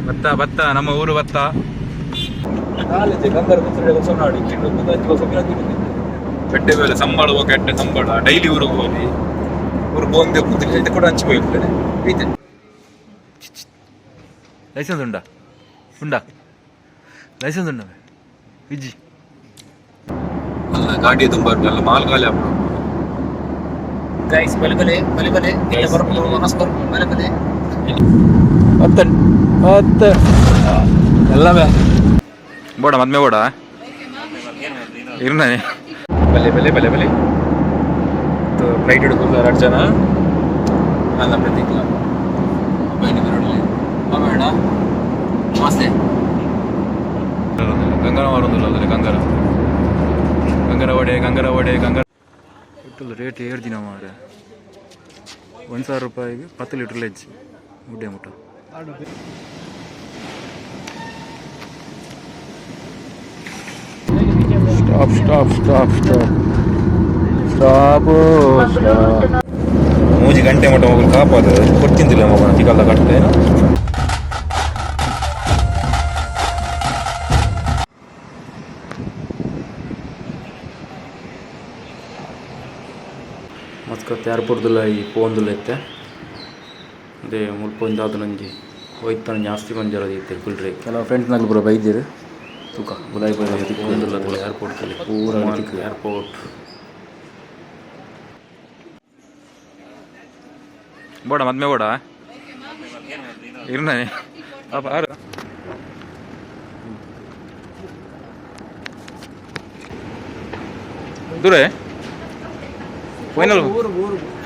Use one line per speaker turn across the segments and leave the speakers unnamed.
ಭತ್ತ ಭತ್ತ ನಮ್ಮ ಊರು ಭತ್ತ. ಎಡ್ಡೆ ಬೇಲೆ ಸಂಬಳ ಹೋಗಿ ಎಡ್ಡೆ ಸಂಬಳ ಡೈಲಿ ಊರಿಗೆ ಹೋಗಿ ಊರು ಬಂದೆ ಕೂತಿಲ್ಲ ಕೂಡ ಹಂಚಿ ಹೋಗ್ತೇನೆ ಐತೆ. ಲೈಸೆನ್ಸ್ ಉಂಡಾ? ಉಂಡಾ? ಲೈಸೆನ್ಸ್ ಉಂಡ ವಿಜಿ? ಅಲ್ಲ, ಗಾಡಿ ತುಂಬ ಅಲ್ಲ, ಮಾಲ್ ಖಾಲಿ ಆಗ್ಬಿಡು.
ಗೈಸ್, ಬಲೆ ಬಲೆ ಬಲೆ ಬಲೆ.
Guys,
ಬಲೆ ಬಲೆ.
ಮತ್ತೆ ಮತ್ತೆ ಎಲ್ಲ ಬೋಡ ಮದ್ಮೆ ಬೋಡ ಇರ್ನಾನೆ. ಬಲೆ ಬಲೆ ಬಲೆ ಬಲೆ. ಫ್ಲೈಟ್ ಹಿಡ್ಕೊಂಡು ಎರಡು ಜನ ಅಲ್ಲ, ಪ್ರತೀಕ್ಲ
ಬೇಡ, ನಮಸ್ತೆ.
ಗಂಗನ ವಾರೊಂದಿಲ್ಲ, ಗಂಗರ ಗಂಗರ ವಡೆ, ಗಂಗರ ವಡೆ, ಗಂಗರ. ರೇಟ್ ಏರ್ದಿನ ಮಾರೆ. 1000 ರೂಪಾಯಿಗೆ 10 ಲೀಟರ್ ಲೆಜ್ಜಿ ಮುಡ್ಡೆ ಮುಟ್ಟ. Stop, stop, stop, stop, stop, stop. 3 ಗಂಟೆ ಮಟ್ಟ ಮಗು ಕಾಪಾದ ಕೊಡ್ತಿಂದಿಲ್ಲ ಮಗನ ತಿಕಲ್ದ ಕಟ್ಟೆ. ಮಸ್ಕತ್ ಏರ್ಪೋರ್ಟ್ದುಲ್ಲ ಈ ಪೋಂದುಲ್ಲ ಇತ್ತೆ. ಅದೇ ಮುಲ್ಪ ಒಂಜಾದ ನಂಜಿ ಹೋಯ್ತಾನ ಜಾಸ್ತಿ ಮಂಜಾರ ಇತ್ತೆ ಕುಲ್ರೆ. ಕೆಲವು ಫ್ರೆಂಡ್ಸ್ನಾಗ್ಲು ಪೂರ ಬೈದಿರು. ತೂಕ ಬುಲಾಯಿ ಬುಲಾಯಿ ತಿಕ್ಕೊಂದುಲ್ಲ ಏರ್ಪೋರ್ಟ್ ಪೂರ ತಿಕ್ಕು ಏರ್ಪೋರ್ಟ್. ಬೋಡ ಮದ್ಮೆ ಬೋಡ ಇರ್ನಾನೆ ಪಾಪ ಆರು. ದೂರ ಫೈನಲ್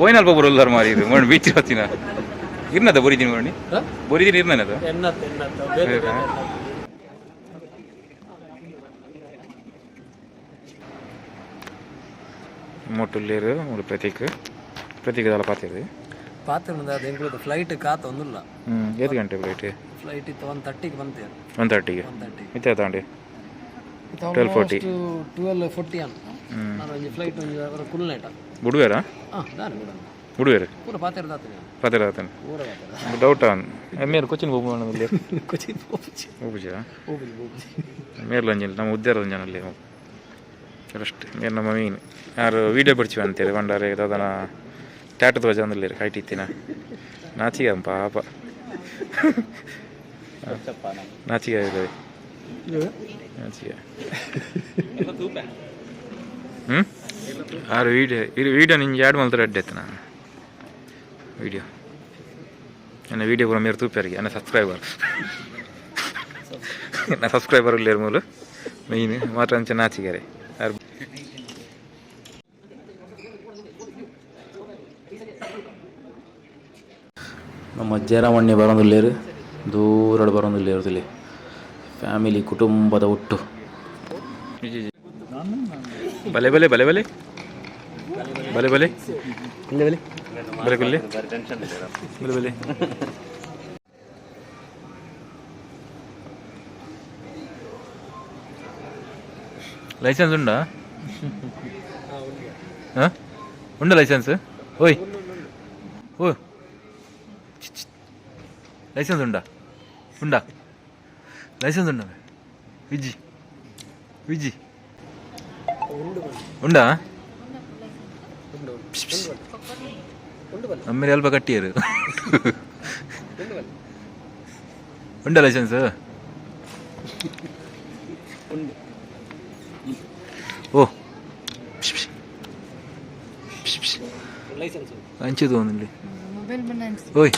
ಫೈನಲ್ ಒಬ್ಬರು ಉಲ್ಲಾರ ಮಾರಿ. ಇದು ಮಣ್ಣು ಬೀಚ್ ಹೊತ್ತಿನ ಇರ್ನದ ಬೊರಿದ್ದೀನಿ ಮಣ್ಣಿ ಬೊರಿದ್ದೀನಿ ಇರ್ನಾನೆ ಅದು.
ಎನ್ನತ್ತ ಎನ್ನತ್ತ ಬೇರೆ ಬೇರೆ.
ಮೊಟ್ಟುಲ್ಲೇರು ಮೂರು ಪ್ರತೀಕ್ ಪ್ರತೀಕ್ ದಾಲ ಪಾತಿರು.
ಪಾತ್ರ ಅದು ಎಂಗ್ಳದು ಫ್ಲೈಟ್ ಕಾತ ಒಂದುಲ್ಲ.
ಹ್ಞೂ, ಏತ್ ಗಂಟೆ ಫ್ಲೈಟ್?
ಫ್ಲೈಟ್ ಇತ್ತು 1:30ಗೆ ಬಂತೆ.
1:30ಗೆ?
1:30.
ಇತ್ತೆ ತಾಂಡಿ 12:40.
12:40 ಅನ್ ನಾನು ಒಂಜಿ ಫ್ಲೈಟ್ ಒಂಜಿ ಅವರ ಕುಲ್ನೇಟ.
ಬುಡುವೇರಾ?
ಹಾಂ, ದಾನೆ ಬಿಡ.
ಬುಡುವೇರು.
ಪೂರ ಪಾತೆರ ದಾತನೆ.
ಪಾತಿರ ಆತನ.
ಪೂರ ಪಾತೆರ.
ಡೌಟ್ ಆನ್ ಮೇರ್ ಕೊಚ್ಚಿನ ಹೋಗುವ.
ಕೊಚ್ಚಿ ಪೋಪುಜಿ.
ಹೋಗುಜಾ?
ಪೋಪುಜಿ ಪೋಪುಜಿ.
ಮೇರ್ಲೊಂಜಿ ನಮ್ಮ ಉದ್ಯಾರ ಒಂಜನಲ್ಲಿ ಅಷ್ಟೇ. ಮೇರ್ ನಮ್ಮ ಮೀನು ಯಾರು ವೀಡಿಯೋ ಬಿಡ್ಚಿವ ಅಂತೀರಿ ಬಂಡಾರೆ ದಾದನ ಟ್ಯಾಟು ಧ್ವಜ ಅಂದ್ಲೇರು ಕೈಟಿತ್ತಿನ. ನಾಚಿಗೆ ಪಾಪ, ನಾಚಿಗೆ ಆಗಿದೆ, ನಾಚಿಗೆ. ಹ್ಞೂ, ಆರು ವೀಡಿಯೋ ಇದು ವೀಡಿಯೋ ನಿಂಗೆ ಆ್ಯಡ್ ಮಲ್ತಾರೆ ಅಡ್ಡೆ ಆಯ್ತು. ನಾನು ವೀಡಿಯೋ ನನ್ನ ವೀಡಿಯೋ ಪೂರ ಮೇರು ತೂಪ್ಯಾರಿಗೆ. ನನ್ನ ಸಬ್ಸ್ಕ್ರೈಬರ್, ನನ್ನ ಸಬ್ಸ್ಕ್ರೈಬರ್ ಉಲ್ಲೇರು ಮೂಲು ಮೈನ್ ಮಾತ್ರ ಅಂಚೆ ನಾಚಿಗೆರೆ ಆರು.
ನಮ್ಮ ಜಯರಾಮಣ್ಣೆ ಬರೋದಿಲ್ಲೇರು, ದೂರಡು ಬರೋದಿಲ್ಲೇರು. ತುಲೆ ಫ್ಯಾಮಿಲಿ ಕುಟುಂಬದ ಒಟ್ಟು.
ಬಲೆ ಬಲೆ ಬಲೆ ಬಲೆ ಬಲೆ ಬಲೆ ಬಲೆ ಬಲೆ ಕುಲ್ಲೆ ಬಲೆ ಬಲೆ. ಲೈಸೆನ್ಸ್ ಉಂಡಾ? ಹಾಂ, ಉಂಡ ಲೈಸೆನ್ಸ್? ಓಯ್ ಓ, ಲೈಸೆನ್ಸ್ ಉಂಡಾ? ಉಂಡಾ? ಲೈಸೆನ್ಸ್ ಉಂಡಾ? ವಿಜಿ ವಿಜಿ ಉಂಡಾ? ನಮ್ಮೇಲೆ ಅಲ್ಪ ಕಟ್ಟಿಯರು. ಉಂಡ ಲೈಸೆನ್ಸ್? ಓ.
ಲೈಸೆನ್ಸ್.
ಅಂಚೆ ತಗೊಂಡಿಲ್ಲಿ.
ಮೊಬೈಲ್ ಬಣ್ಣ.
ಓಯ್,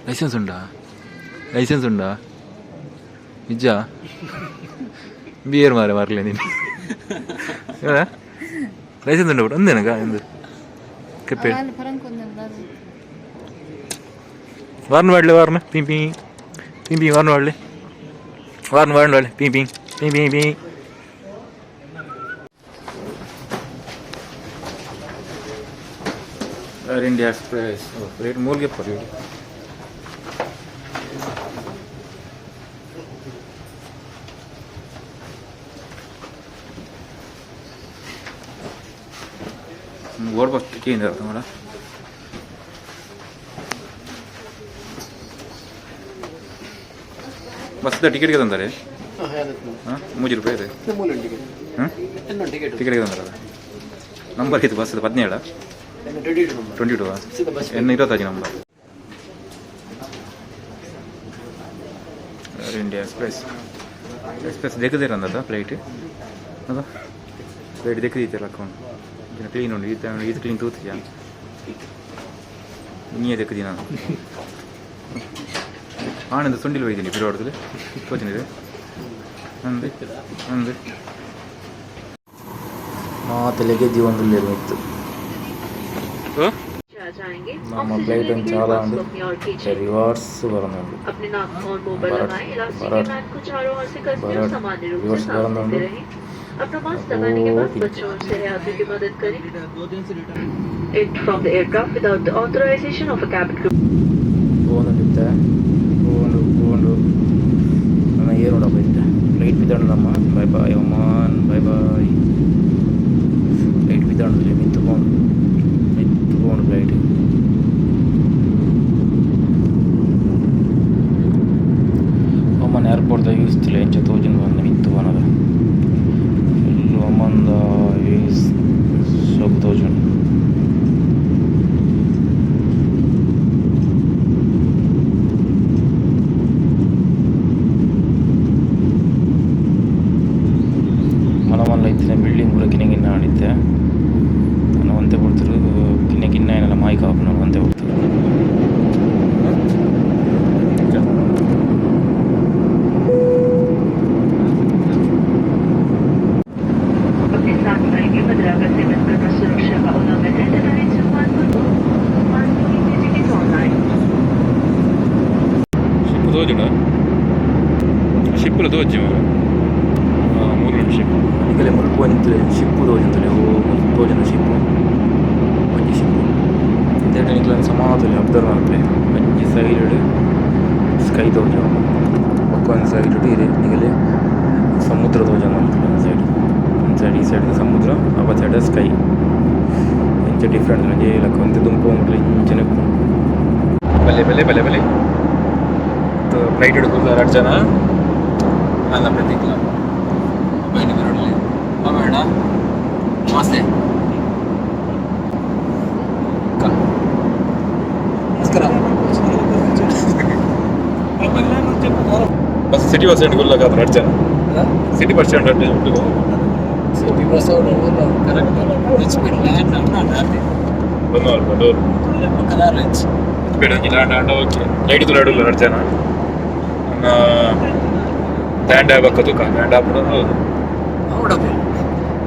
ಲೈಸೆನ್ಸ್ ಉಂಡಾ? ಲೈಸೆನ್ಸ್ ಉಂಡಾ? ನಿಜ ಬಿಯರ್ ಮಾರೆ ಮಾರ್ಲೆ ನೀನು. ಲೈಸೆನ್ಸ್ ಉಂಡ ಬಿಡು ಒಂದೇನಗ ಎಂದು ಕೆಪ್ಪೆ. ವಾರ್ನ್ ಮಾಡಲಿ, warn P P P P. Warn ಮಾಡಲಿ, ವಾರ್ನ್ ವಾರ್ನ್ ಮಾಡಲಿ. P P P P P. Air India express rate ಮೂಲ್ಗೆ per board bus change ಆಗುತ್ತೆ ಮೇಡಮ್. ಬಸ್ದ ಟಿಕೆಟ್ಗೆ ತಂದರೆ ಹಾಂ 3 ರೂಪಾಯಿ ಇದೆ. ಹ್ಞೂ, ಟಿಕೆಟ್ಗೆ ತಂದಾರ. ನಂಬರ್ ಇದು ಬಸ್ 17, 22 ಎನ್ 25 number. Air India express. Express ದೆಕ್ಕದಿರಂದದ flight ಅದ. ಫ್ಲೈಟ್ ದೆಕ್ಕದೈತೆಲ್ಲ ಅಕೌಂಟ್ ಕ್ಲೀನ್ ಉಂಡು. ಈತ ಈತ ಕ್ಲೀನ್ ತೂತಿಯ ನೀಯೇ ದೆಕ್ಕದಿ. ನಾನು ಆನಂದ ಸುಂಡಿಲ್ ಒಯ್ದೀನಿ ಪಿರೋಡ್ದಲ್ಲಿ ತೋಚಿನಿದೆ ಅಂದೆ ಅಂದೆ.
ಮಾತಲೆಗೆ ಜೀವನದಲ್ಲಿ ಇತ್ತು.
जाएंगे।
ನಮ್ಮ
ऑक्सीजन
ಫ್ಲೈಟ್
लेने
ಒಂದು
के लिए
చాలా
मास्क
ಉಂಡು.
अपनी ओर खींचें।
ರಿವರ್ಸ್ ಬರೋದು.
अपने नाक और मुंह पर
भरत-
लगाएं। इलास्टिक के
भरत-
मैट को चारों ओर से कसने और
भरत
सामान्य रूप से
रिवर्स
सांस
भरत
लेते
उंडु।
रहें। अपना मास्क लगाने के बाद
ओके।
बच्चों और सहयात्रियों की मदद करें। It from the aircraft without the authorization of a cabin crew.
ಪೋವೊಂದುಂಡಿತ್ತೆ, ಪೋವೊಂಡು ಪೋವೊಂಡು ನನ್ನ ಏರುಂಡಪ್ಪ ಇತ್ತೆ. ಫ್ಲೈಟ್ ಬಿದ್ದಾಂಡು ನಮ್ಮ. Bye bye Oman, bye bye. Flight ಬಿದ್ದಾಂಡು, ಮಿತ್ತು ಪೋಂಡು, ಮಿತ್ತು ಪೋಂಡು ಫ್ಲೈಟ್. ಒಮನ್ ಏರ್ಪೋರ್ಟ್ದ ವ್ಯೂಸ್ ತೂಲೆ ಎಂಚ ತೋಜುಂಡು ಪಂದ್. ಮಿತ್ತು ಪೋನಗ ಫುಲ್ ಒಮನ್ದ ವ್ಯೂಸ್ ಸೋಕು ತೋಜುಂಡು. ಮಲ್ಲ ಮಲ್ಲ ಇತ್ತಿನ ಬಿಲ್ಡಿಂಗ್ ಪೂರ ಕಿನ್ನ ಕಿನ್ನ ಆಂಡಿತ್ತೆ. ನನ ಒಂತೆ ಪೊರ್ತುಡು ಕಿನ್ನ ಕಿನ್ನ ಆಯಿನಲ ಮಾಯ್ಕ ಆಪುಂಡು ಒಂತೆ ಪೊರ್ತುಡು.
अपने साथ लाएंगे। मदरा का सेवन करना सुरक्षा का उल्लंघन है तथा इस विमान पर टिकट ऑनलाइन।
ಶಿಪ್ ತೋಜುಂಡ? ಶಿಪ್ಪುಲ ತೋಜಿ ಮೂರು ಶಿಪ್.
ನಿಕಲೆ ಮುಲ್ಪ ಒಂಜಿ ಶಿಪ್ಪು ತೋಜೊಂದುಲ್ಲೆ. ಓ ಮುಲ್ಪ ತೋಜುಂಡು ಶಿಪ್ಪು, ಒಂಜಿ ಶಿಪ್ಪು. ಇಂದೆಟ್ ನಿಕ್ಲೆನ್ ಸಮ ತೂಲೆ, ಅಬ್ಸರ್ವ್ ಮಲ್ಪುಲೆ. ಒಂಜಿ ಸೈಡ್ ಸ್ಕೈ ತೋಜುಂಡು, ಬೊಕ್ಕ ಒಂಜಿ ಸೈಡ್ ಇರೆ ನಿಕಲೆ ಸಮುದ್ರ ತೋಜೊಂದುಂಡು. ಒಂದು ಸೈಡ್, ಒಂದು ಸೈಡ್, ಈ ಸೈಡ್ ಸಮುದ್ರ, ಅಪ ಸೈಡ್ ಸ್ಕೈ. ಎಂಚ ಡಿಫ್ರೆಂಟ್ ಒಂಜಿ ಲಕ್ಕ ಒಂತೆ ದುಂಪು ಮುಟ್ಲೆ ಇಂಚನೆ ಉಪ್ಪುಂಡು.
ಬಲ್ಲೆ ಬಲ್ಲೆ ಬಲ್ಲೆ ಬಲ್ಲೆ. ಫ್ಲೈಟ್ ಹಿಡ್ಕೊಂಡು ಎರಡು ಜನ ಅಲ್ಲ ಪ್ರತೀಕ್ಲ ಬೈಂಡಿ ಬರೋಡಲಿ ಬೇಡ. ನಮಸ್ತೆ.
ನಮಸ್ಕಾರ.
Bus, city bus stand ಗುಲ್ಲಕ ಎರಡು ಜನ ಸಿಟಿ ಬಸ್ ಸ್ಟ್ಯಾಂಡ್ ಎರಡು ಜನ.
City bus correct land ಅಣ್ಣ.
ಬಂದು ಡೋರ್.
ಕದಾರ್.
ಬೇಡ ಒಂಜಿ ಲ್ಯಾಂಡ್ ಆಂಡ ಓಕೆ. ಲೈಟ್ ತುಲ ಎರಡು ಎರಡು ಜನ ಲ್ಯಾಂಡ್ ಆಬಕ್ಕ ತುಕ ಲ್ಯಾಂಡ್ ಆಪುನ.
ಹೌದಪ್ಪ.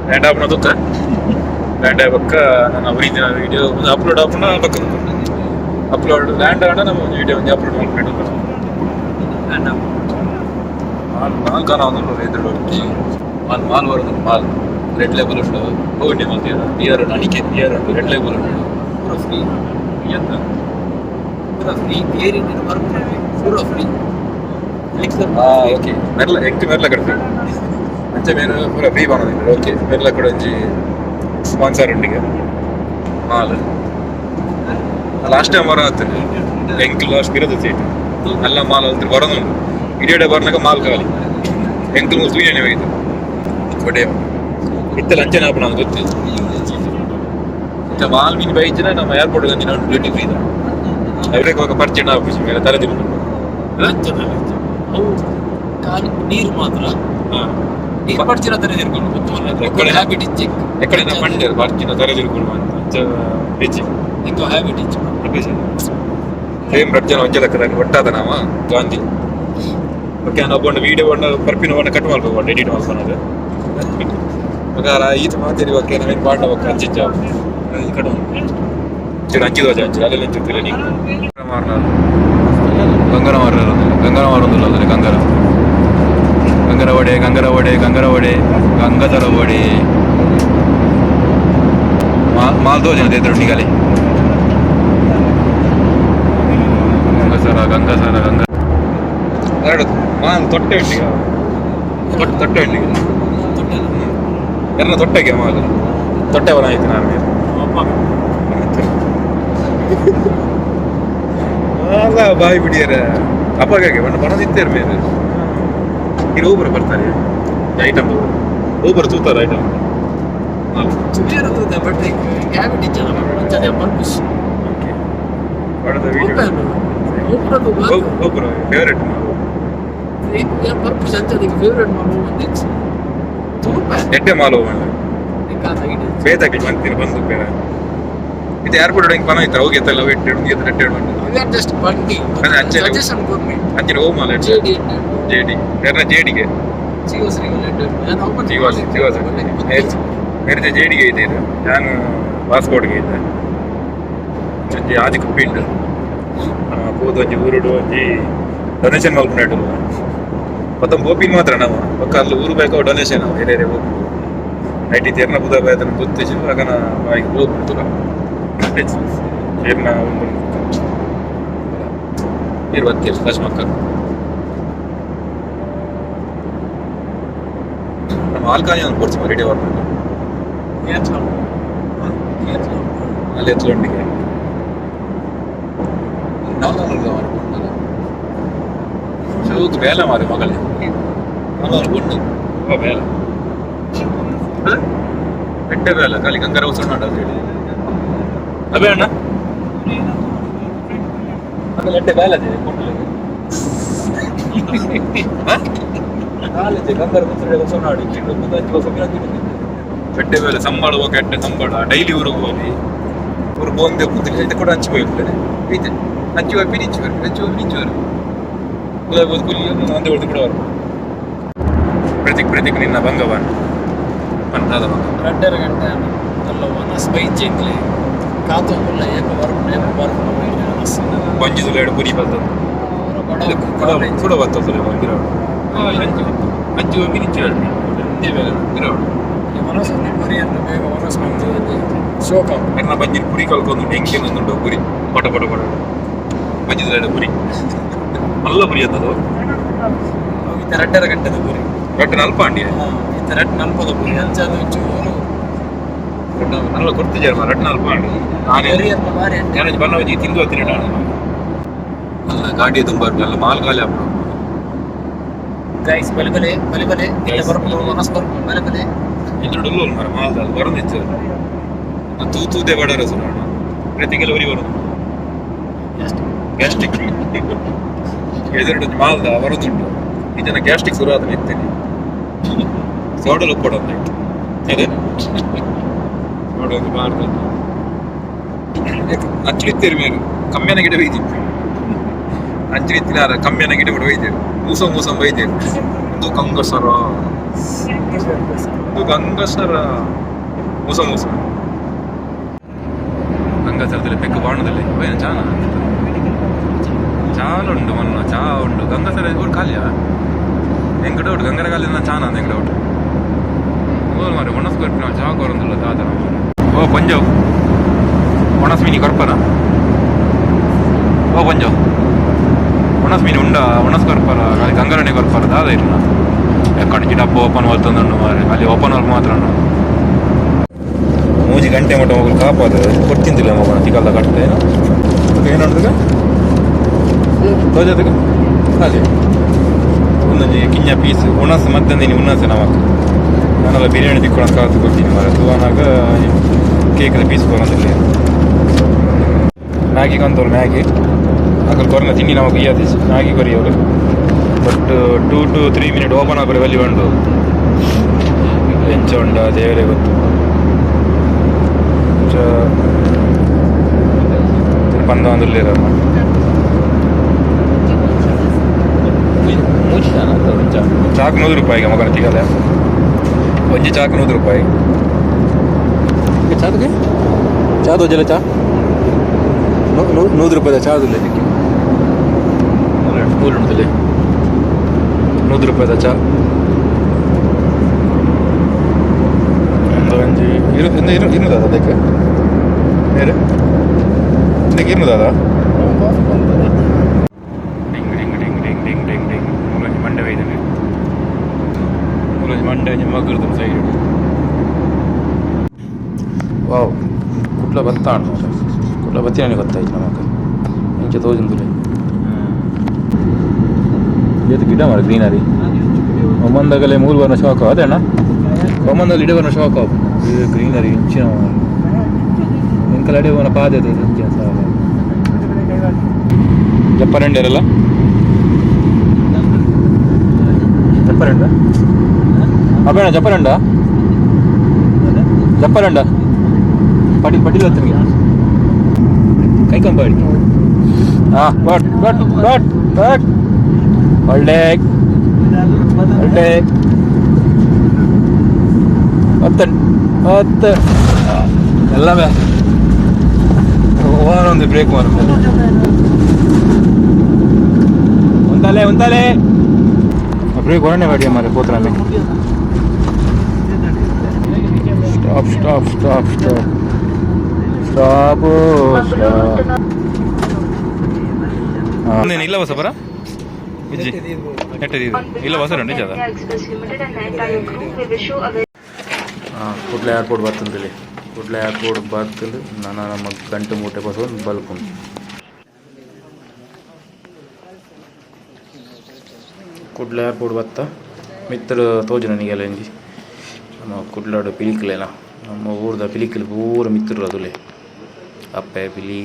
ಲ್ಯಾಂಡ್ ಆಪುನ ತುಕ ಲ್ಯಾಂಡ್ ಆಬಕ್ಕ ನನ್ನ ಒರಿಜಿನಲ್ ವಿಡಿಯೋ ಒಂದು ಅಪ್ಲೋಡ್ ಆಪುನ ಬಕ್ಕ. ಅಪ್ಲೋಡ್ ಲ್ಯಾಂಡ್ ಆಂಡ ನಮ್ಮ ಒಂದು ವಿಡಿಯೋ ಒಂಜಿ ಅಪ್ಲೋಡ್ ಮಲ್ಪೆಡು. ಮಾಲ್ ಮಾಲ್ ಕಾನ ಒಂದು ಎದುರು.
ಮಾಲ್ ಮಾಲ್ ಬರೋದು ಮಾಲ್ ರೆಡ್ ಲೇಬಲ್ ಉಂಟು.
ಹೋಗಿ ಮಲ್ತೀರ.
ಬಿಯರ್ ಉಂಟು, ಅಣಿಕೆ ಬಿಯರ್ ಉಂಟು, ರೆಡ್ ಲೇಬಲ್ ಉಂಟು, ಪೂರ ಫ್ರೀ.
ಎಂತ?
ಪೂರ ಫ್ರೀ, ಏರ್ ಇಂಡಿಯನ್ ಬರ್ಪುಂಡು, ಪೂರ ಫ್ರೀ.
ಹಾ ಓಕೆ, ಮೆರ್ಲ ಎಂಕ್ ಮೆರ್ಲ ಕಡೆ ಅಂಚೆ ಮೇರು ಪೂರ ಫ್ರೀ ಬಾಣದಿಲ್ಲ. ಓಕೆ, ಮೆರ್ಲ ಕೂಡ ಒಂಜಿ ಸ್ಪಾನ್ಸರ್ ಉಂಡಿಗೆ ಮಾಲ್. ಲಾಸ್ಟ್ ಟೈಮ್ ಬರ ಆತನೆ ಎಂಕ್ ಲಾಸ್ಟ್ ಇರೋದು ಸೀಟ್ ಅಲ್ಲ. ಮಾಲ್ ಅಲ್ತ್ರ ಬರೋದುಂಡು. ಇಡೀ ಬರ್ನಾಗ ಮಾಲ್ ಖಾಲಿ. ಎಂಕ್ ತೂಯಣೆ ಹೋಯ್ತು ಕೊಡೆ ಇತ್ತಲ್ಲ. ಅಂಚನೆ ಆಪಣ ಗೊತ್ತಿಲ್ಲ. ಇಂಚ ಮಾಲ್ ಮೀನು ಬೈಚಿನ ನಮ್ಮ ಏರ್ಪೋರ್ಟ್ ಅಂಚಿನ ಡ್ಯೂಟಿ ಫ್ರೀ. ಅವರೇ ಇವಾಗ ಪರಿಚಯ ಆಫೀಸ್ ಮೇಲೆ ತಲೆ ತಿರುಗಿ.
ಲಂಚ ಲಂಚ ಅವು ಖಾಲಿ ನೀರು ಮಾತ್ರ. ನೀರು ಪಡ್ಚಿನ ತರ ತಿರ್ಕೊಂಡು ಗೊತ್ತು ಹ್ಯಾಬಿಟ್ ಇಚ್ಚೆ.
ಎಕ್ಕಡೆ ಪಂಡೇರು ಬರ್ಚಿನ ತಲೆ ತಿರುಕೊಂಡು ಅಂತ ಅಂಚ ಹೆಚ್ಚಿ.
ಎಂಕ್ ಹ್ಯಾಬಿಟ್ ಇಚ್ಚೆ.
ಸೇಮ್ ರಡ್ಡ್ ಜನ ಒಂಜೆ ಲೆಕ್ಕದಾಗ ಒಟ್ಟಾದ ನಾವ ಗಾಂಧಿ. ಓಕೆ, ನಾನು ಒಬ್ಬ ವೀಡಿಯೋ ಬಣ್ಣ ಪರ್ಪಿನ ಬಣ್ಣ ಕಟ್ ಮಾಡ್ಬೇಕು, ಎಡಿಟ್ ಮಾಡ್ಕೊಳೋದು. ಮಗ ಈತ ಮಾತಾಡಿ. ಓಕೆ, ನಾವೇನು ಪಾಂಡ ಬೊಕ್ಕ ಅಂಚಿಚ್ಚ ಕಟ್ ಚೂರು ಅಂಚಿ ದೋಜ ಅಂಚಿ ಅಲ್ಲೆಲ್ಲ ಅಂಚಿರ್ತಿಲ್ಲ ನೀವು.
ಗಂಗರ ಮಾರ, ಗಂಗರ ಮಾರೊಂದಿಲ್ಲ ಅಂದ್ರೆ ಗಂಗರ ಗಂಗರ ವಡೆ, ಗಂಗರ ವಡೆ, ಗಂಗರ ವಡೆ, ಗಂಗಾಧರ ವಡೆ. ಮಾಲ್ ದೋಜನ ಎದುರು ನಿಗಲೆ ಗಂಗಸರ ಗಂಗಸರ ಗಂಗ.
ಎರಡು ಮಾಲ್ ತೊಟ್ಟೆ ಉಂಟಿಗೆ, ತೊಟ್ಟೆ ತೊಟ್ಟೆ ಉಂಟಿಗೆ ಎರಡ ತೊಟ್ಟೆಗೆ ಮಾಲ್ ತೊಟ್ಟೆ ಬರ ಆಯ್ತು. ನಾನು ಅಲ್ಲ ಬಾಯ್ ಬಿಡಿಯರ ಅಪ್ಪಗಾಗಿ ಬಣ್ಣ ಬಣ ನಿತ್ತೇರು ಮೇಲೆ.
ಇದು ಊಬರ್ ಬರ್ತಾರೆ ಐಟಮ್ ಊಬರ್ ತೂತಾರೆ ಐಟಮ್.
ಸುಮಾರು ಬಟ್ ಕ್ಯಾಬಿಟ್ ಇಚ್ಚದ ಅಂಚನೆ purpose.
Okay.
Open open.
Uber favourite.
Purpose ಅಂಚನೆ ಫೇವರೇಟ್ ಮಾಡು ಒಂದು ತೂಪ.
ಎಡ್ಡೆ ಮಾಲ್ ಹೋಗೋಣ. ಬೇತಾಕಿ ಬಂತೀನಿ ಬಂದು ಬೇರೆ ಇದು ಏರ್ಪೋರ್ಟ್ ಹಿಂಗೆ ಪನ ಇತ್ತು ಹೋಗಿ ಎತ್ತಲ್ಲ ಎಟ್ಟೆ ಎಟ್ಟೆ ಎಟ್ಟೆ.
ಜಸ್ಟ್ ಬಂಡಿ.
ಅದೇ ಅಂಚನೆ.
Suggestion government.
ಅಂಚಿನ ಓ mall.
JD.
JD ಯಾರನ್ನ ಜೇಡಿಗೆ.
ಜಿಯೋ ಶ್ರೀಗಳು.
ಜಿಯೋ ಜಿಯೋ ಮೇರೆ ಜೇಡಿಗೆ ಇದೆ ಇದು. ನಾನು ಪಾಸ್ಪೋರ್ಟ್ಗೆ ಇದ್ದೆ. ಒಂಜಿ ಆಜಿ ಕುಪ್ಪಿಂಡು ಪೋದು ಒಂಜಿ ಊರುಡು ಒಂಜಿ ಡೊನೇಷನ್ ಮಲ್ಪುಂಡು. ಮೊತ್ತ ಬೋಪಿನ್ ಮಾತ್ರ ನಾವು ಬೊಕ್ಕ ಅಲ್ಲಿ ಊರು ಬೇಕು ಡೊನೇಷನ್ ಬೇರೆ ಬೇರೆ ಹೋಗ್ಬೋದು. I T ತೇರ್ನ ಬುದ ಬಾಯತನ ಗೊತ್ತಿಸಿ ಆಗನ ಬಾಯಿಗೆ ಹೋಗ್ಬಿಡ್ತು ತೇರ್ನ ಒಂದು ನೀರು ಬತ್ತೀರಿ ಫಸ್ಟ್ ಮಕ್ಕಳು. ನಮ್ಮ ಆಲ್ಕಾನಿ ಒಂದು ಪೋರ್ಚ್ ರೆಡಿ ಬರ್ಬೇಕು. ಅಲ್ಲಿ ಎತ್ತಲೊಂಡಿಗೆ. ಚೌಕ್ ಬೇಲೆ ಮಾರೆ ಮಗಳೇ ಗುಂಡು ಬೇಲೆ ಎಡ್ಡೆ ಬೇಲೆ ಖಾಲಿ ಗಂಗಾರ ಉಸಣ್ಣ ಹೇಳಿ ಅಬೇ ಅಣ್ಣ ಮಗಲ ಎಡ್ಡೆ ಬೇಲೆ ಅದೇ ಎಡ್ಡೆ ಬೇಲೆ ಸಂಬಳ ಹೋಗಿ ಎಡ್ಡೆ ಸಂಬಳ ಡೈಲಿ ಊರಿಗೆ ಹೋಗಿ ಊರು ಬಂದೆ ಕೂತಿಲ್ಲ ಕೂಡ ಹಂಚಿ ಹೋಗ್ತಾರೆ ಐತೆ ಹಂಚಿ ಹೋಗಿ ನಿಂಚು ಬರ್ಬೇಕು ಹಂಚಿ ಹೋಗಿ ನಿಂಚು ಬರ್ಬೇಕು ಉದಯ್ ಕೂಲಿ ಒಂದೇ ಹೊಡೆದು ಕೂಡ ಅವರು. ಪ್ರತೀಕ್ ಪ್ರತೀಕ್ ನಿನ್ನ ಭಂಗವಾನ್ ಪಂಟಾದ ಭಂಗ.
2.5 ಗಂಟೆ ಅಲ್ಲ ಒನಸ್ ಬೈಚೆಂಗ್ಲೆ ಕಾತು ಮುಲ್ಲ ಏಕ ಬರ್ಪುನ ಏಕ ಬರ್ಪುನ ಒನಸ್.
ಒಂಜಿ ಎರಡು ಪುರಿ ಬರ್ತದೆ ಕೂಡ ಕೂಡ ಬರ್ತದೆ ಅಂಜು ಅಂಜು ಹೋಗಿ ನಿಂಚು ಒಂದೇ ಬೇಗ ಗಿರವಡು.
ಒನಸ್ ಪುರಿಯನ್ನು ಬೇಗ ಒನಸ್ ಬಂದು ಶೋಕ.
ಎನ್ನ ಬಂಜಿನ ಪುರಿ ಕಲ್ಕೊಂಡು ಹೆಂಗೆ ಒಂದುಂಟು ಪುರಿ ಪಟ ಪಟ ಪಟ ಬಂಜಿದ ಎರಡು ಪುರಿ ಮಲ್ಲ ಪುರಿ ಅಂತದು.
ಇತ್ತ 2.5 ಗಂಟೆದ ಪುರಿ.
ರಡ್ಡು ನಲ್ಪ ಅಂಡಿ.
ಇತ್ತ ರಡ್ಡು ನಲ್ಪದ ಪುರಿ ಅಂಚಾದ ಚೂರು.
ನಲ್ಲ ಕೊಡ್ತಿದ್ದಾರೆ ರಡ್ಡು ನಲ್ಪ ಅಂಡಿ ನಾನೇ.
ಪುರಿಯನ್ನು ಬಾರಿ.
ನಾನು ಬಣ್ಣ ಹೋಗಿ ತಿಂದು ಹತ್ತಿರ ಅಲ್ಲ ಗಾಡಿ ತುಂಬ ಅಲ್ಲ ಮಾಲ್ ಖಾಲಿ ಆಗ್ಬಿಡು.
ಗೈಸ್ ಬಲೆ ಬಲೆ ಬಲೆ ಬಲೆ ಇಲ್ಲ ಬರ್ಪುನ ಒನಸ್ ಬರ್ಪುನ ಬಲೆ ಬಲೆ.
ಎದುರು ಉಲ್ಲೋಲ್ ಮರ ಮಾಲ್ ಅದು ಬರೋದಿತ್ತು ತೂ ತೂದೆ ಬಡರ ಸುರ ಪ್ರತಿಗೆಲ್ಲ ಉರಿ ಬರೋದು.
ಎಷ್ಟು
ಗ್ಯಾಸ್ಟ್ರಿಕ್ ಎದುರು ಮಾಲ್ದ ಬರೋದುಂಟು ಇದನ್ನ ಗ್ಯಾಸ್ಟ್ರಿಕ್ ಶುರು ಆದ ನಿಂತೇನೆ ಸೋಡಲು ಉಪ್ಪಡೊಂದಾಯ್ತು ಅದೇ ಸೋಡ ಒಂದು ಬಾರ್ದು ಅಂಚಿಡಿತ್ತೇರು ಮೇರು ಕಮ್ಮಿನ ಗಿಡ ಒಯ್ದಿತ್ತು ಅಂಚಿಡಿತ್ತಿನಾರ ಕಮ್ಮಿನ ಗಿಡ ಕೂಡ ಒಯ್ದೇರು ಮೂಸ ಮೂಸ ಒಯ್ದೇರು. ಒಂದು ಗಂಗಸರ ಒಂದು ಗಂಗಸರ ಮೂಸ ಮೂಸ ಗಂಗಾಸರದಲ್ಲಿ ಬೆಕ್ಕು ಬಾಣದಲ್ಲಿ ಹೋಯ್ನ ಚಾನ ಚಾಲ ಉಂಟು ಮನ್ನ ಚಾ ಉಂಟು ಗಂಗಾಸರ ಊರು ಖಾಲಿಯಾ ಎಂಕ್ ಡೌಟ್ ಗಂಗರ ಖಾಲಿ ಚಾನ ಅಂತ ಎಂಕ್ ಡೌಟ್ ಓ ಮಾರೆ ಒಣಸ್ ಕೊರ್ಪಿನ ಚಾ ಕೊರಂದುಲ್ಲ ದಾದ ಓ ಪಂಜಾವ್ ಒಣಸ್ ಮೀನಿ ಕೊರ್ಪನ ಓ ಪಂಜಾವ್ ಒಣಸ್ ಮೀನು ಉಂಡ ಒಣಸ್ ಕೊರ್ಪರ ಖಾಲಿ ಗಂಗರಣೆ ಕೊರ್ಪರ ದಾದ ಇರ್ನ ಎಕ್ಕಡೆ ಡಬ್ಬ ಓಪನ್ ಮಲ್ತೊಂದುಂಡು ಮಾರೆ ಅಲ್ಲಿ ಓಪನ್ ವರ್ಕ್ ಮಾತ್ರ ಉಂಡು 3 ಗಂಟೆ ಮಟ್ಟ ಮಗಳು ಕಾಪಾದ ಕೊಡ್ತಿಂತಿಲ್ಲ ಮಗನ ತಿಕಲ್ದ ಕಟ್ಟೆ ಏನುಂಟು ತೋಜದಕ್ಕೆ ಅದೇ ಒಂದೊಂಜಿ ಕಿಂಜ ಪೀಸ್ ಉಣಸ್ ಮತ್ತೊಂದಿನಿ ಉಣಸೆ ನಮಕ್ ನಾನೆಲ್ಲ ಬಿರಿಯಾನಿ ತಿಕ್ಕೊಳಕ್ಕೆ ಕಾಸು ಕೊಡ್ತೀನಿ ಮರ ತೂವನಾಗ ಕೇಕದ ಪೀಸ್ ಕೊರಂದಿಲ್ಲ. ಮ್ಯಾಗಿ ಕಂತೋಳು ಮ್ಯಾಗಿ ಅಕಲ್ ಕೊರನ ತಿಂಡಿ ನಮಕ್ ಇಯ್ಯಾದಿ ಮ್ಯಾಗಿ ಕೊರಿಯೋಳು but 2 to 3 minute open ಆಪರೆ ಬಲ್ಲಿ ಉಂಡು ಎಂಚ ಉಂಡ ದೇವರೇ ಗೊತ್ತು. ಪಂದ ಒಂದುಲ್ಲೇರಮ್ಮ ಚಾಕ್ 100 ರೂಪಾಯಿಗೆ ಮಗನ ತಿಗಲೆ ಒಂಜಿ ಚಾಕ್ 100 ರೂಪಾಯಿ ಚಾತ್ಗೆ ಚಾ ತೋಜಲ ಚಾ 100 ರೂಪಾಯಿದ ಚಾದುಲ್ಲ ಇದಕ್ಕೆ ನೂರು ಉಂಟುಲೆ 100 ರೂಪಾಯಿದ ಚಾ ಒಂದು ಒಂಜಿ ಇರು ಇರು ಇರುದಾದ ಅದಕ್ಕೆ ಬೇರೆ ಇದಕ್ಕೆ ಇರುದಾದ ಡಿಂಗ್ ಡಿಂಗ್ ಡಿಂಗ್ ಡಿಂಗ್ ಡಿಂಗ್ ಡಿಂಗ್ ಡಿಂಗ್ ಮೂಲಂಜಿ ಮಂಡೆ ಒಯ್ದನೆ ಮೂಲಂಜಿ ಮಂಡೆ ಒಂಜಿ ಮಗ್ಗರ್ದು ಸೈಡ್. ವಾವ್ ಕುಡ್ಲ ಬತ್ತ ಕುಡ್ಲ ಬತ್ತಿ ನನಗೆ ಗೊತ್ತಾಯ್ತು ನಮಕ್ ಇಂಚ ತೋಜುಂದುಲೆ ಏತ್ ಗಿಡ ಮಾರ ಗ್ರೀನರಿ. ಒಮಂದಾಗಲೇ ಮೂರು ಬರ್ನ ಶಾಕ್ ಅದೇಣ್ಣ ಒಮಂದಲ್ಲಿ ಇಡೇ ಬರ್ನ ಶಾಕ್ ಆಪು ಗ್ರೀನರಿ ಇಂಚಿನ ಎಂಕಲ್ ಅಡೆ ಹೋನ ಪಾದೆ ಅದು ಇಂಚಿನ ಸಾಕ ಜಪ್ಪರಂಡೇರಲ್ಲ ಜಪ್ಪರಂಡ ಅಬೇಣ ಜಪ್ಪರಂಡ ಜಪ್ಪರಂಡ ಪಟೀಲ್ ಪಟೀಲ್ ಹತ್ತಿರ ಕೈಕಂಬಾಡಿ ಹಾಂ but but but but ಒಳ್ಳೆ ಒಳ್ಳೆ ಹತ್ತು ಹತ್ತು ಎಲ್ಲ ಒಂದು ಬ್ರೇಕ್ ಮಾರು ಒಂದಲೇ ಒಂದಲೇ ಬ್ರೇಕ್ ಹೊರನೆ ಮಾಡಿ ಮಾರೆ ಪೋತ್ರಾಮೆ. Stop, stop, stop, stop, stop, stop. ಇಲ್ಲ ಬಸಪರ ಇಜ್ಜಿ ನೆಟ್ಟದಿದ್ದು ಇಲ್ಲ ಬಸರ ನಿಜ ಅದ.
Express Limited and the entire crew, we wish you a very
Kudla airport ಬರ್ತಂದಿಲ್ಲ. ಕುಡ್ಲ ಏರ್ಪೋರ್ಟ್ ಬರ್ತಂದು ನಾನು ನಮ್ಮ ಗಂಟೆ ಮೂಟೆ ಬಸ್ ಬಲ್ಕೊಂಡು ಕುಡ್ಲ ಏರ್ಪೋರ್ಟ್ ಬತ್ತ ಮಿತ್ರ ತೋಜು ನನಗೆಲ್ಲ ಇಂಜಿ ನಮ್ಮ ಕುಡ್ಲಾಡು ಪಿಲಿಕುಲೇನ ನಮ್ಮ ಊರ್ದ ಪಿಲಿಕುಲು ಪೂರ ಮಿತ್ರರು ಅದುಲೆ ಅಪ್ಪೆ ಪಿಲಿ.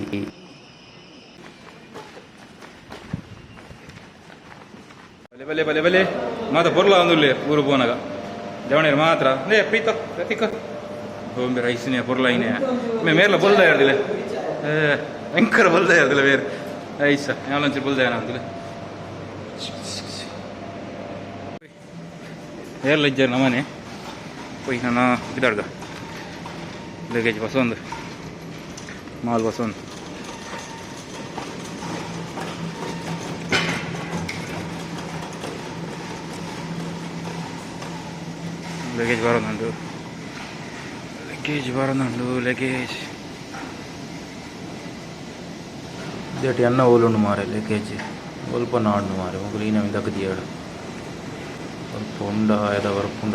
ಬಲೆ ಬಲೆ ಬಲೆ ಬಲೆ ಮಾತ ಬೊರ್ಲ ಒಂದುಲ್ಲೆ ಊರು ಪೋನಾಗ ಜವಣೇರು ಮಾತ್ರ ಲೇ ಪ್ರೀತ ಪ್ರತೀಕ ಬೊಂಬೆ ರೈಸಿನೇ ಬೊರ್ಲ ಐನೆ ಮೇ ಮೇರ್ಲ ಬೊಲ್ದ ಯಾರ್ದಿಲ್ಲ ಭಯಂಕರ ಬೊಲ್ದ ಯಾರ್ದಿಲ್ಲ ಬೇರೆ ಐಸ ಯಾವಲಂಚೂರು ಬೊಲ್ದ ಯಾರ ಅಂದಿಲ್ಲ ಏರ್ಲ ಇಜ್ಜಾರ ನಮ್ಮನೆ ಪೊಯ್ ನಾನು ಬಿದಾಡ್ಗ ಲಗೇಜ್ ಬಸೊಂದು ಮಾಲ್ ಬಸೊಂದು ಲಗೇಜ್ ಬರೋದುಂಡು ಲಗೇಜ್ ಬರೋದುಂಡು ಲಗೇಜ್.
ಇದೇಟ್ ಎನ್ನ ಓಲುಂಡು ಮಾರೆ ಲಗೇಜ್ ಒಲ್ಪ ನಾಡ್ನು ಮಾರೆ ಮೊಗಲು ಈ ನಮಗೆ ದಗದಿಯಾಡು ಸ್ವಲ್ಪ ಉಂಡ ಎದ ಬರ್ಪುಂಡ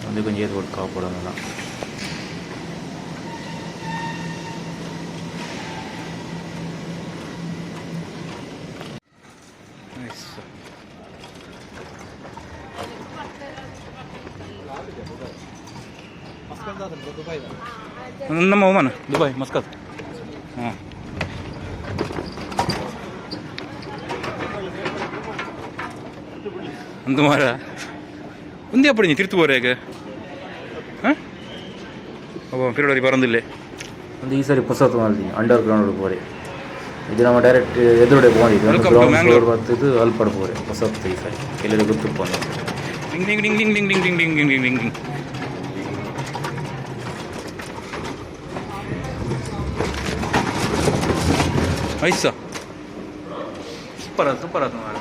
ಒಂದೇ ಕೊಂಚ ಏತ್ ಕೊಟ್ಟು ಕಾಪಾಡೋಣ.
ನೈಸ್. ನಮ್ಮ ಒಮನ್ ದುಬೈ ಮಸ್ಕತ್ ಹಾಂ ಅಂದು ಮಾರ ಒಂದೇ ಅಪ್ಪಡಿ ನೀ ತಿರ್ತು ಬೋರೆ ಹೇಗೆ ಹಾಂ ಅವ ಪಿರಡೋರಿ ಬರಂದಿಲ್ಲೇ.
ಒಂದು ಈ ಸರಿ ಪೊಸತ್ ಮಲ್ದಿನಿ ಅಂಡರ್ ಗ್ರೌಂಡ್ ಪೋರೆ. ಇದು ನಮ್ಮ ಡೈರೆಕ್ಟ್ ಎದುರುಡೆ ಪೋಂದಿದ್ದು.
Welcome to
ground
Mangalore.
Floor ಬತ್ತಿದ್ದು ಅಲ್ಪಡ್ ಪೋರೆ ಪೊಸತ್ತು ಈ ಸರಿ ಎಲ್ಲರಿಗೂ ಗೊತ್ತುಪ್ಪಂದು.
ಡಿಂಗ್ ಡಿಂಗ್ ಡಿಂಗ್ ಡಿಂಗ್ ಡಿಂಗ್ ಡಿಂಗ್ ಡಿಂಗ್ ಡಿಂಗ್ ಡಿಂಗ್ ಡಿಂಗ್ ಡಿಂಗ್. ಐಸ ಸೂಪರ್ ಅದು ಸೂಪರ್ ಅದು ಮಾರ್ರೆ.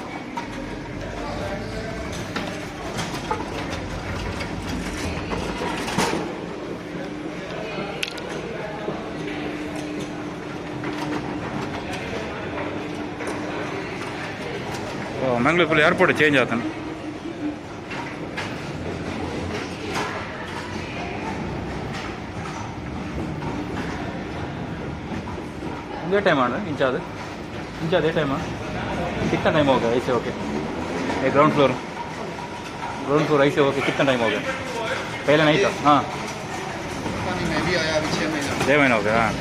ಓ ಮಂಗಳೂರು ಫುಲ್ ಏರ್ಪೋರ್ಟ್ ಚೇಂಜ್ ಆತನ. ಒಂದೇ ಟೈಮ್ ಅಣ್ಣ ಇಂಚಾದ ಇಂಚಾದ ಟೈಮ್ कितना टाइम हो गया? ऐसे ओके ये ग्राउंड फ्लोर, ग्राउंड फ्लोर ऐसे ओके कितना टाइम हो गया? पहले नहीं था। हाँ।
मैं भी आया अभी 6 महीना।
6 महीना हो गया। हाँ,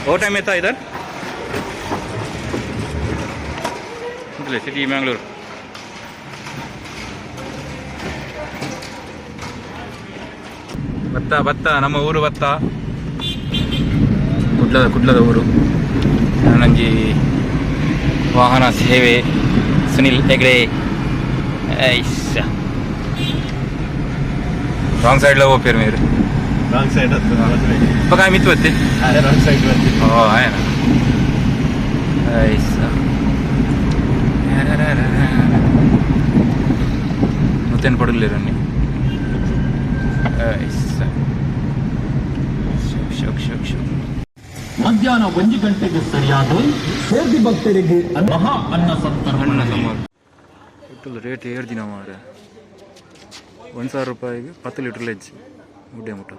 वो टाइम में था इधर सिटी मैंगलोर। ಭತ್ತ ಭತ್ತ ನಮ್ಮ ಊರು ಭತ್ತ ಕುಡ್ಲದ ಕುಡ್ಲದ ಊರು. ನಂಜಿ ವಾಹನ ಸೇವೆ ಸುನಿಲ್ ಹೆಗ್ಡೆ ಐಸ್ ರಾಂಗ್ ಸೈಡ್ಲ ಹೋಗ್ತೀರಿ మీరు.
Wrong side.
ಪಕ್ಕ ಮಿತ್ತು ಬತ್ತಿ.
Wrong side.
ಓ ಆಯನ ಐಸ್ ಮತ್ತೇನು ಪಡಲಿರ ನೀ ಐಸ್ ಶೋಕ್ ಶೋಕ್ ಶೋಕ್ ಶೋಕ್.
ಮಧ್ಯಾಹ್ನ 1 ಗಂಟೆಗೆ ಸರಿಯಾದ ಸೇರ್ದಿ ಭಕ್ತರಿಗೆ ಮಹಾ ಅನ್ನ ಸಂತರ್ಪಣೆ.
ಅನ್ನ ಸಮಾರು ಪೆಟ್ರೋಲ್ ರೇಟ್ ಏರ್ದಿನ ಮಾರೆ 1000 ರೂಪಾಯಿಗೆ 10 ಲೀಟ್ರ್ ಲೆಜ್ಜಿ ಮುಡ್ಡೆ ಮುಟ್ಟ.